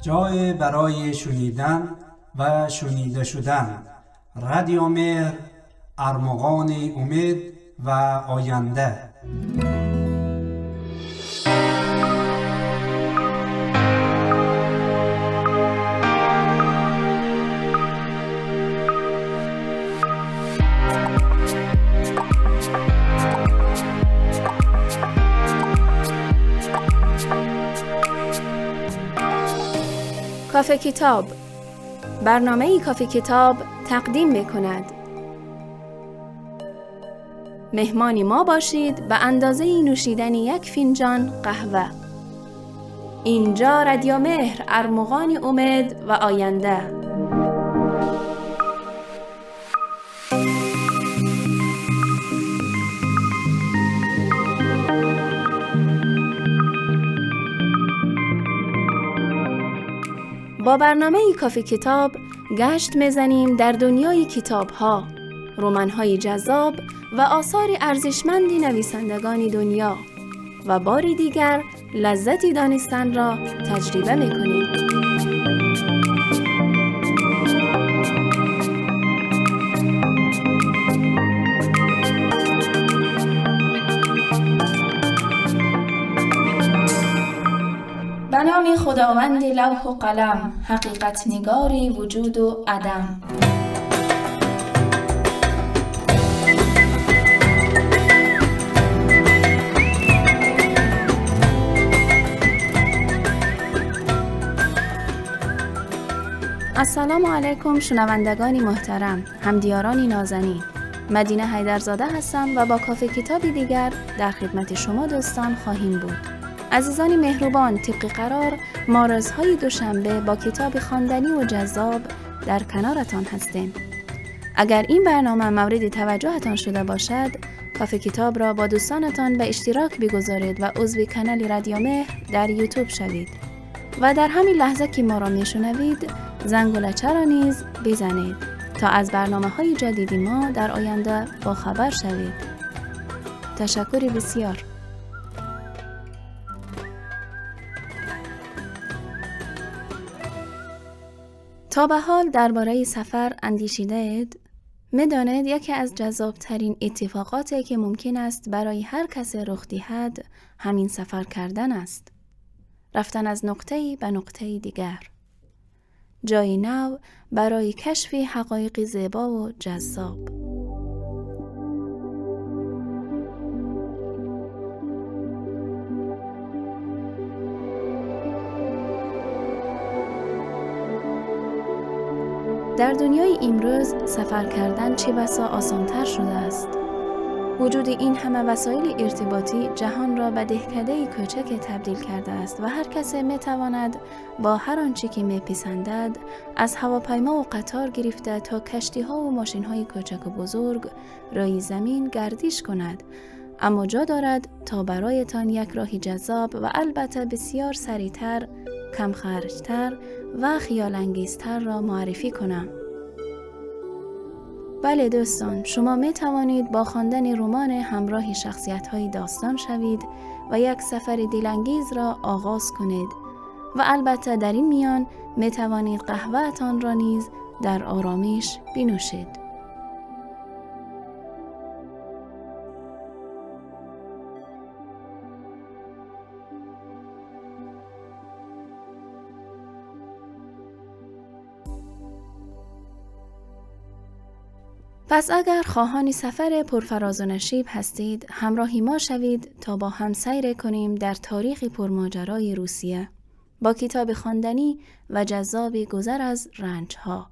جای برای شنیدن و شنیده شدن. رادیو مهر، ارمغان امید و آینده. کافه کتاب. برنامه کافه کتاب تقدیم می‌کند. مهمانی ما باشید به اندازه نوشیدن یک فنجان قهوه. اینجا رادیو مهر، ارمغان امید و آینده. با برنامه کافه کتاب گشت میزنیم در دنیای کتاب‌ها، رمان‌های جذاب و آثار ارزشمند نویسندگان دنیا و بار دیگر لذتی دانستن را تجربه میکنیم. به نام خداوند لوح و قلم، حقیقت نگاری وجود و عدم. السلام علیکم شنوندگان محترم، همدیاران نازنین. مدینه حیدرزاده هستم و با کافه کتابی دیگر در خدمت شما دوستان خواهیم بود. عزیزان مهربان، طبق قرار ما روزهای دوشنبه با کتاب خواندنی و جذاب در کنارتان هستیم. اگر این برنامه مورد توجهتان شده باشد، کافه کتاب را با دوستانتان به اشتراک بگذارید و عضو کانال رادیو مهر در یوتیوب شوید. و در همین لحظه که ما را میشنوید، زنگولچه را نیز بزنید تا از برنامه‌های جدید ما در آینده با خبر شوید. تشکر بسیار. تا به حال درباره سفر اندیشیده اید؟ می‌دانید یکی از جذاب‌ترین اتفاقاتی که ممکن است برای هر کس رخ دهد همین سفر کردن است. رفتن از نقطه‌ای به نقطه دیگر. جای نو برای کشف حقایق زیبا و جذاب. در دنیای امروز سفر کردن چه بسا آسان‌تر شده است. وجود این همه وسایل ارتباطی جهان را به دهکده‌ای کوچک تبدیل کرده است و هر کس می‌تواند با هر آنچه که می‌پسندد، از هواپیما و قطار گرفته تا کشتی‌ها و ماشین‌های کوچک و بزرگ، روی زمین گردش کند. اما جا دارد تا برایتان یک راه جذاب و البته بسیار سریعتر، کم خرجتر و خیال انگیزتر را معرفی کنم. بله دوستان، شما می توانید با خواندن رمان همراه شخصیت های داستان شوید و یک سفر دلانگیز را آغاز کنید و البته در این میان می توانید قهوه‌تان را نیز در آرامش بنوشید. پس اگر خواهان سفر پرفراز و نشیب هستید، همراهی ما شوید تا با هم سیر کنیم در تاریخ پرماجرای روسیه با کتاب خواندنی و جذاب گذر از رنجها،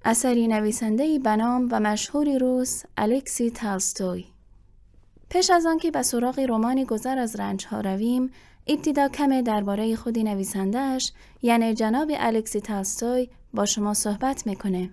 اثری نویسنده‌ای بنام و مشهور روس الکسی تالستوی. پیش از آنکه به سراغ رمان گذر از رنجها رویم، ابتدا کمی درباره خود نویسنده‌اش یعنی جناب الکسی تالستوی با شما صحبت میکنه.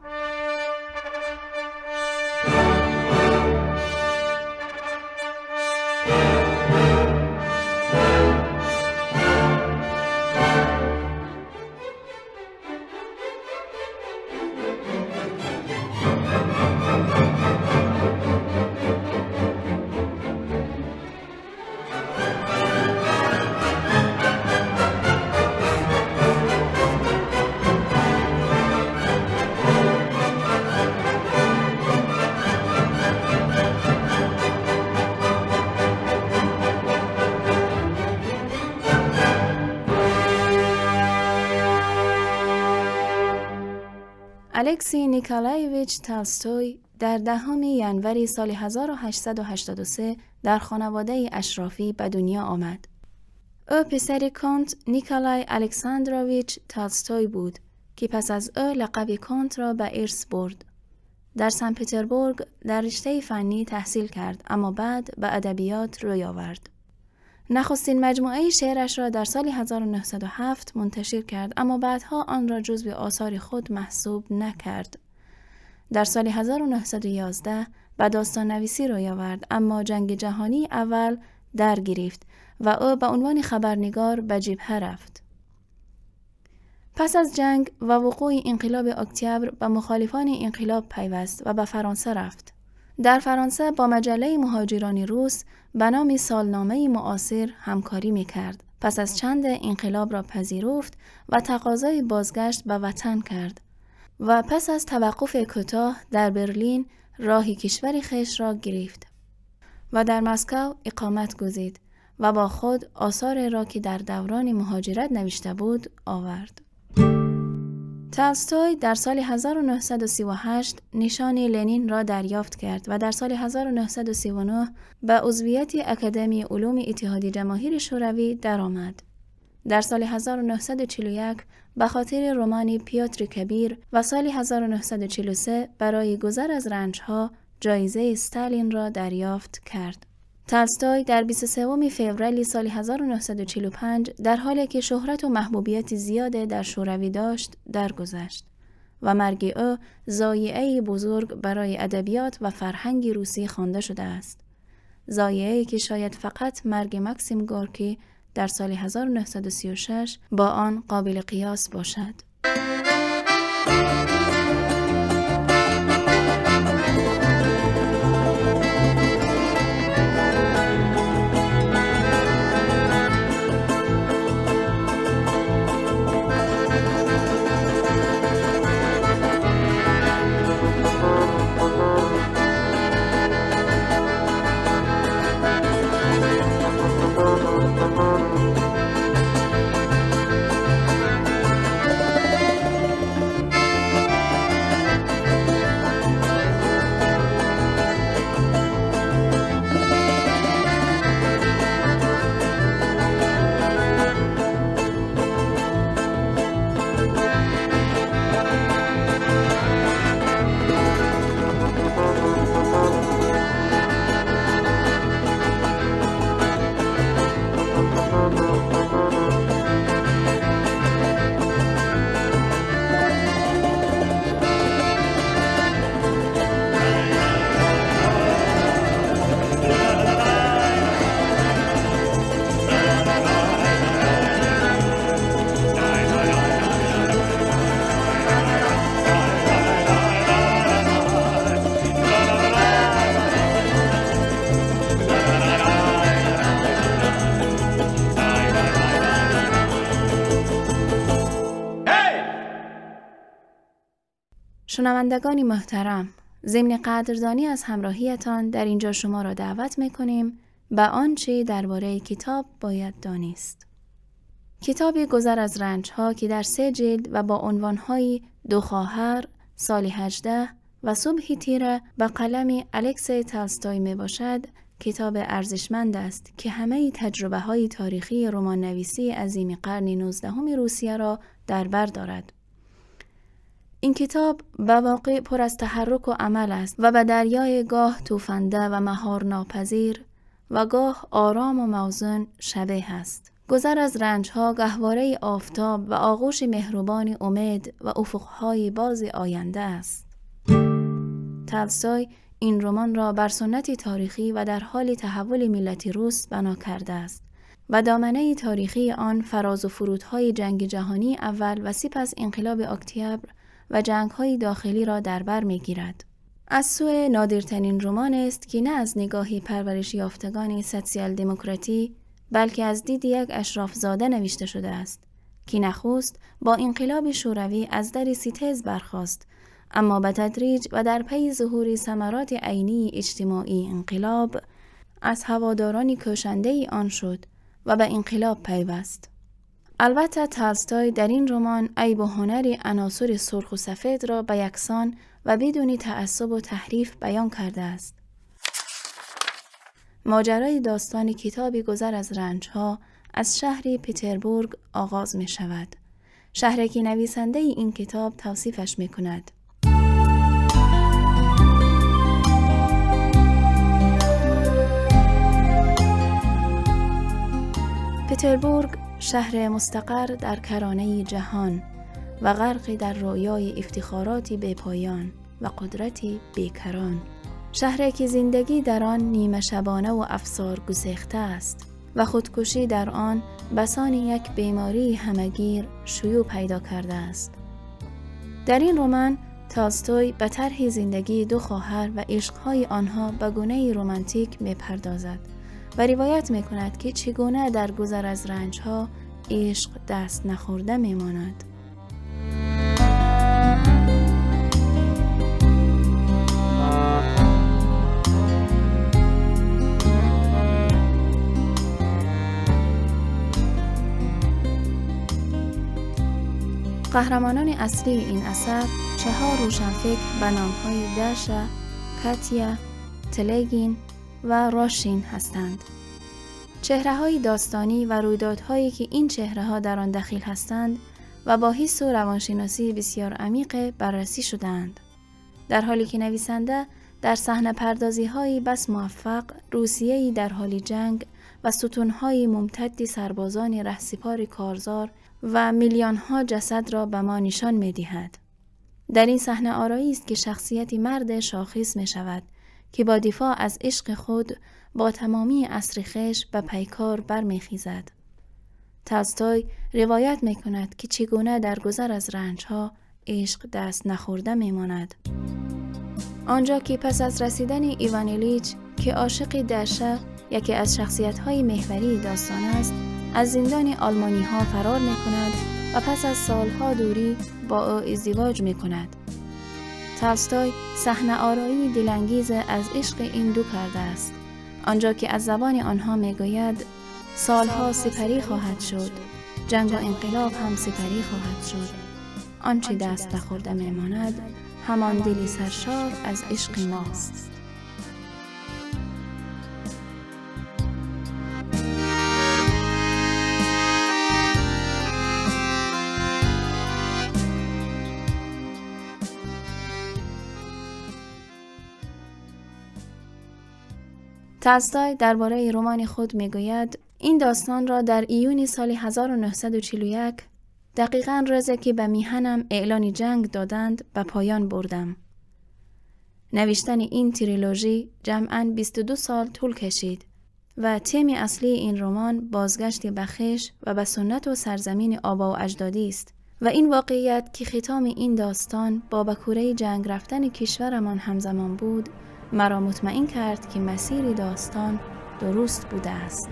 الکسی نیکولایویچ تولستوی در 10 ینوری سال 1883 در خانواده اشرافی به دنیا آمد. او پسر کنت نیکولای الکساندروویچ تولستوی بود که پس از او لقب کنت را به ارث برد. در سن پتربورگ در رشته فنی تحصیل کرد، اما بعد به ادبیات روی آورد. نخستین مجموعه شعرش را در سال 1907 منتشر کرد، اما بعدها آن را جزو آثار خود محسوب نکرد. در سال 1911 به داستان نویسی روی آورد، اما جنگ جهانی اول در گرفت و او به عنوان خبرنگار به جبهه رفت. پس از جنگ و وقوع انقلاب اکتبر به مخالفان انقلاب پیوست و به فرانسه رفت. در فرانسه با مجله مهاجران روس به نام سالنامه معاصر همکاری می‌کرد. پس از چند انقلاب را پذیرفت و تقاضای بازگشت به وطن کرد و پس از توقف کوتاه در برلین راه کشور خویش را گرفت و در مسکو اقامت گزید و با خود آثار را که در دوران مهاجرت نوشته بود آورد. تولستوی در سال 1938 نشان لنین را دریافت کرد و در سال 1939 به عضویت اکادمی علوم اتحاد جماهیر شوروی درآمد. در سال 1941 به خاطر رمان پیوتر کبیر و سال 1943 برای گذر از رنج‌ها جایزه استالین را دریافت کرد. تولستوی در 23 فوریه سال 1945 در حالی که شهرت و محبوبیت زیاد در شوروی داشت درگذشت و مرگ او ضایعه بزرگ برای ادبیات و فرهنگ روسی خوانده شده است. ضایعه‌ای که شاید فقط مرگ ماکسیم گورکی در سال 1936 با آن قابل قیاس باشد. شنوندگان محترم، ضمن قدردانی از همراهیتان در اینجا شما را دعوت می‌کنیم به آنچه درباره کتاب باید دانست. کتاب گذر از رنج‌ها که در 3 جلد و با عنوان‌های دو خواهر، سال 18 و صبح تیره به قلم الکسی تولستوی می‌باشد، کتاب ارزشمند است که همه تجربه‌های تاریخی رمان نویسی عظیم قرن 19 روسیه را در بر دارد. این کتاب به واقع پر از تحرک و عمل است و به دریای گاه توفنده و مهار ناپذیر و گاه آرام و موزون شبیه است. گذر از رنج‌ها گهواره آفتاب و آغوش مهربان امید و افق‌های باز آینده است. تولستوی این رمان را بر سنت تاریخی و در حال تحول ملت روس بنا کرده است و دامنه تاریخی آن فراز و فرودهای جنگ جهانی اول و سپس انقلاب اکتبر و جنگ‌های داخلی را در بر می‌گیرد. از سوی نادرترین رمان است که نه از نگاهی پرورش یافتگان سوسیال دموکراتی، بلکه از دید یک اشراف زاده نوشته شده است که نخست با انقلاب شوروی از در ستیز برخاست، اما به تدریج و در پی ظهور ثمرات عینی اجتماعی انقلاب از هواداران کشنده آن شد و به انقلاب پیوست. البته تالستوی در این رمان عیب و هنر عناصر سرخ و سفید را به یکسان و بدون تعصب و تحریف بیان کرده است. ماجرای داستان کتابی گذر از رنجها از شهر پتربورگ آغاز می شود. شهری که نویسنده این کتاب توصیفش می کند. پتربورگ شهر مستقر در کرانه جهان و غرق در رویای افتخارات بی‌پایان و قدرت بیکران. شهری که زندگی در آن نیمه شبانه و افسار گسیخته است و خودکشی در آن بسان یک بیماری همگیر شیوع پیدا کرده است. در این رمان تالستوی به طرح زندگی دو خواهر و عشقهای آنها به گونه رمانتیک می‌پردازد و روایت می‌کند که چگونه در گذر از رنجها عشق دست نخورده می‌ماند. قهرمانان اصلی این اثر 4 روشنفکر به نام‌های داشا، کاتیا، تلگین و راشین هستند. چهره‌های داستانی و رویدادهایی که این چهره‌ها در آن دخیل هستند و با حس و روانشناسی بسیار عمیق بررسی شده‌اند. در حالی که نویسنده در صحنه پردازی‌های بس موفق، روسیه‌ای در حال جنگ و ستون‌های ممتد سربازان رهسپار کارزار و میلیون‌ها جسد را به ما نشان می‌دهد. در این صحنه آرایی است که شخصیت مرد شاخص می‌شود که با دفاع از عشق خود با تمامی عصر خویش به پیکار برمیخیزد. تالستوی روایت می‌کند که چگونه در گذر از رنج‌ها عشق دست نخورده می‌ماند. آنجا که پس از رسیدن ایوان ایلیچ که عاشق داشا، یکی از شخصیت‌های محوری داستان است، از زندان آلمانی‌ها فرار می‌کند و پس از سالها دوری با او ازدواج می‌کند. تالستوی صحنه آرایی دلانگیز از عشق این دو کرده است. آنجا که از زبان آنها می‌گوید سالها سپری خواهد شد، جنگ و انقلاب هم سپری خواهد شد. آنچه دست نخورده می‌ماند همان دلی سرشار از عشق ماست. تالستوی درباره رمان خود میگوید این داستان را در ایون سال 1941، دقیقاً روزی که به میهنم اعلان جنگ دادند، به پایان بردم. نوشتن این تریلوژی جمعاً 22 سال طول کشید و تم اصلی این رمان بازگشت به خویش و به سنت و سرزمین آبا و اجدادی است و این واقعیت که ختام این داستان با به کوره جنگ رفتن کشورمان همزمان بود، مرا مطمئن کرد که مسیر داستان درست بوده است.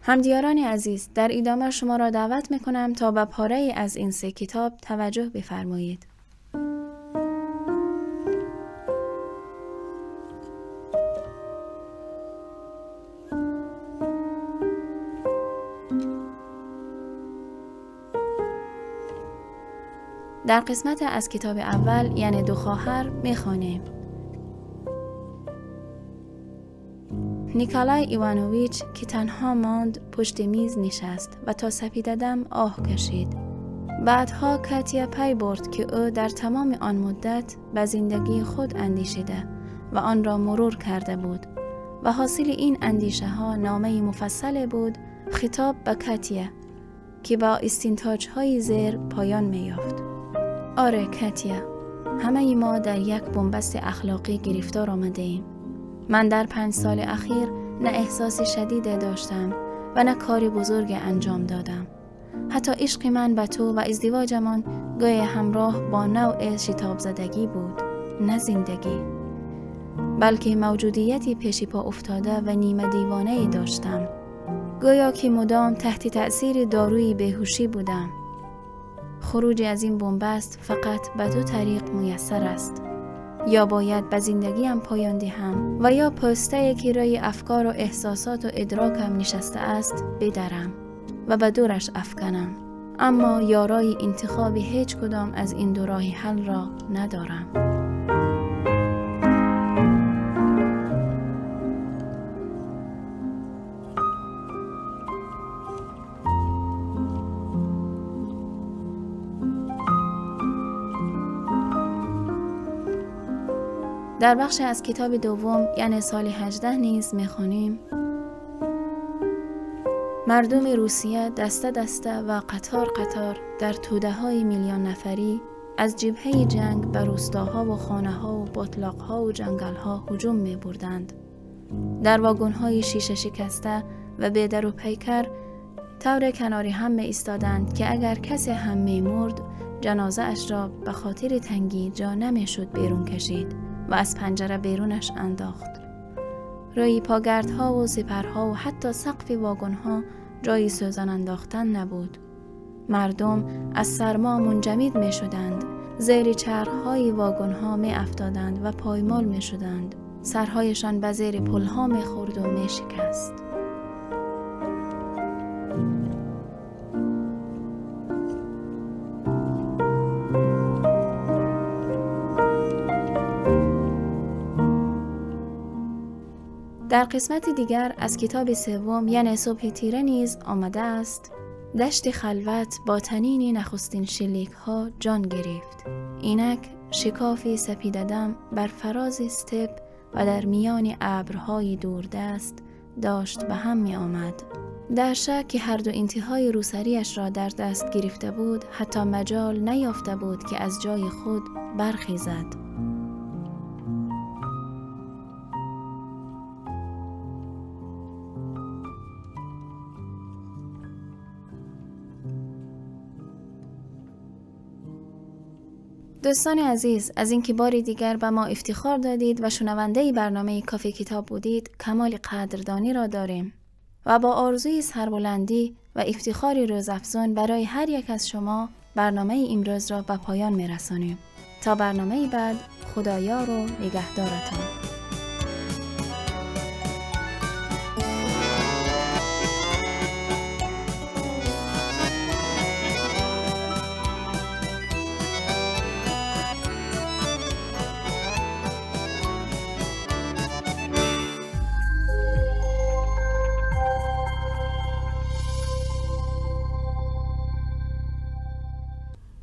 همدیاران عزیز، در ادامه شما را دعوت می‌کنم تا به پاره‌ای از این 3 کتاب توجه بفرمایید. در قسمت از کتاب اول یعنی دو خواهر می‌خوانیم. نیکولای ایوانوویچ که تنها ماند پشت میز نشست و تا سپیده دم آه کشید. بعدها کاتیا پی برد که او در تمام آن مدت به زندگی خود اندیشیده و آن را مرور کرده بود و حاصل این اندیشه ها نامه مفصل بود خطاب به کاتیا که با استنتاج های زیر پایان می یافت. آره کاتیا، همه ما در یک بنبست اخلاقی گرفتار آمده ایم. من در 5 سال اخیر نه احساس شدید داشتم و نه کاری بزرگ انجام دادم. حتی عشق من به تو و ازدواجمان گویا همراه با نوع شتاب زدگی بود، نه زندگی، بلکه موجودیتی پیش پا افتاده و نیمه دیوانه داشتم. گویا که مدام تحت تأثیر داروی بیهوشی بودم. خروج از این بنبست فقط به 2 طریق میسر است. یا باید به زندگیم پایان دهم و یا پسته که روی افکار و احساسات و ادراکم نشسته است بدرم و به دورش افکنم. اما یارای انتخاب هیچ کدام از این 2 راه حل را ندارم. در بخش از کتاب دوم یعنی سال 18 نیز می‌خوانیم: مردم روسیه دسته دسته و قطار قطار در توده‌های میلیون نفری از جبهه جنگ به روستاها و خانه‌ها و باتلاق‌ها و جنگل‌ها هجوم می‌بردند. در واگن‌های شیشه شکسته و به در و پیکر طور کناری هم می‌ایستادند که اگر کسی هم می‌مرد جنازه اش را به خاطر تنگی جا نمی‌شد بیرون کشید و از پنجره بیرونش انداخت. روی پاگردها و سپرها و حتی سقف واگن‌ها جای سوزن انداختن نبود. مردم از سرما منجمد می شدند، زیر چرخ‌های واگن‌ها می افتادند و پایمال می شدند. سرهایشان به زیر پلها می خورد و می شکست. در قسمت دیگر از کتاب سوم یعنی صبح تیره نیز آمده است: دشت خلوت با طنین نخستین شلیک ها جان گرفت. اینک شکافی سپیددم بر فراز استپ و در میان ابرهای دوردست داشت به هم می آمد. داشا که هر دو انتهای روسریش را در دست گرفته بود حتی مجال نیافته بود که از جای خود برخیزد. دوستان عزیز، از اینکه بار دیگر به ما افتخار دادید و شنونده برنامه کافه کتاب بودید کمال قدردانی را داریم و با آرزوی سربلندی و افتخار روزافزون برای هر یک از شما برنامه امروز را به پایان می‌رسانیم. تا برنامه بعد، خدایا رو نگهدارتان.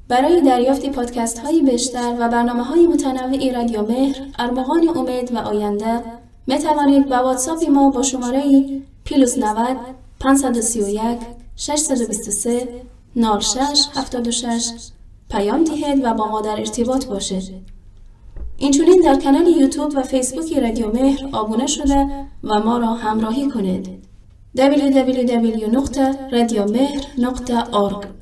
برای دریافت پادکست های بیشتر و برنامه های متنوع رادیو مهر، ارمغان امید و آینده می توانید با واتساپ ما با شماره +90 531 623 06 76 پیام دهید و با ما در ارتباط باشید. اینچنین در کانال یوتیوب و فیسبوک رادیو مهر آبونه شده و ما را همراهی کنید. www.radiomehr.org